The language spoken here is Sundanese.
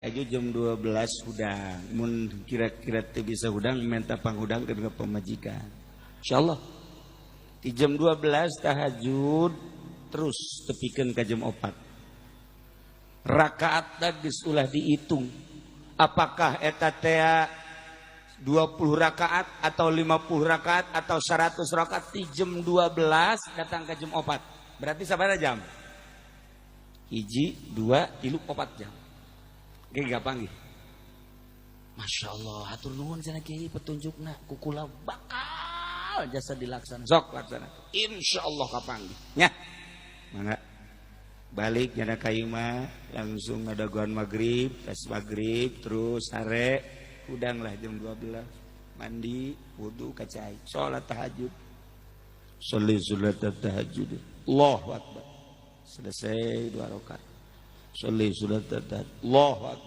Aja jam 12 hudang. Mun kira-kira teu bisa hudang, minta panghudang ke pamajikan. Insyaallah di jam 12 tahajud terus tepikeun ka jam 4. Rakaat geus ulah dihitung, apakah eta teh 20 rakaat atau 50 rakaat atau 100 rakaat. Di jam 12 datang ke jam 4, berarti sabaraha jam? Hiji, dua, tilu, 4 jam. Oke, gampang gitu. Masya Allah, hatur nuhun cenah kiai petunjukna, ku kula bakal jasa dilaksana. Sok laksana. Insya Allah kapanggih. Nya. Mangga. Balik nyana ka imah, langsung ngadagoan maghrib, tes maghrib, terus sare, hudanglah jam 12. Mandi, wudu, ka cai, salat tahajud. Sholli salat tahajud. Allahu akbar. Selesai dua rakaat. Sholli salat tahajud. Allahu akbar.